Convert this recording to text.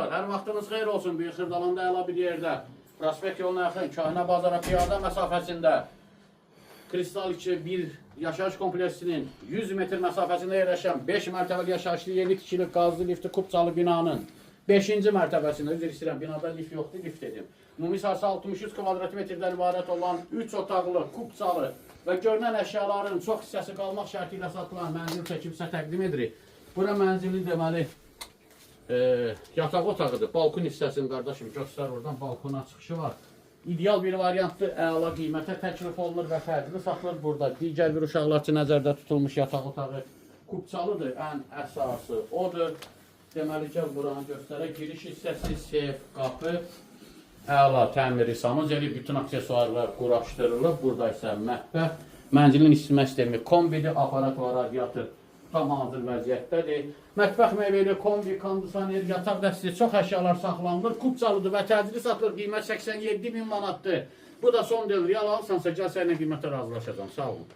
Dostlar, hər vaxtınız xeyir olsun. Böyük Xırdalanda əla bir yerdə, Prospekt yoluna yaxın, Köhnə bazara piyada məsafəsində Kristal 2 bir yaşayış kompleksinin 100 metr məsafəsində yerləşən 5 mərtəbəli yaşayışlı yeni tikili qazlı liftli kupçalı binanın 5-ci mərtəbəsində, üzr istəyirəm, binada lift yoxdur, lift dedim. Ümumi sahəsi 63 kvadrat metrdən ibarət olan 3 otaqlı, kupçalı və görünən əşyaların çox hissəsi qalmaq şərti ilə satılan mənzil çəkib sizə təqdim edirik. Bura mənzilin deməli yataq otağıdır. Balkon hissəsini qardaşım göstər, oradan balkona çıxışı var. İdeal bir variantdır. Əla qiymətə təklif olunur və fərqli satılır burada. Digər bir uşaqlar üçün nəzərdə tutulmuş yataq otağı kupçalıdır. Ən əsası odur. Deməli gəl buranı göstərək. Giriş hissəsi, sef, qapı. Əla təmiri sanuzeli, bütün aksesuarlar quraşdırılıb. Burada isə mətbəx. Mənzilin isitmə sistemi kombidir, aparat və radiator tam hazır vəziyyətdədir. Mətbəx mebeli, kombi, kondisioner, yataq dəsti, çox əşyalar saxlanılır. Kupçalıdır və təcili satılır. Qiymət 87 min manatdır. Bu da son deyil. Real alsansa gəl səninlə qiymətə razılaşacağam. Sağ olun.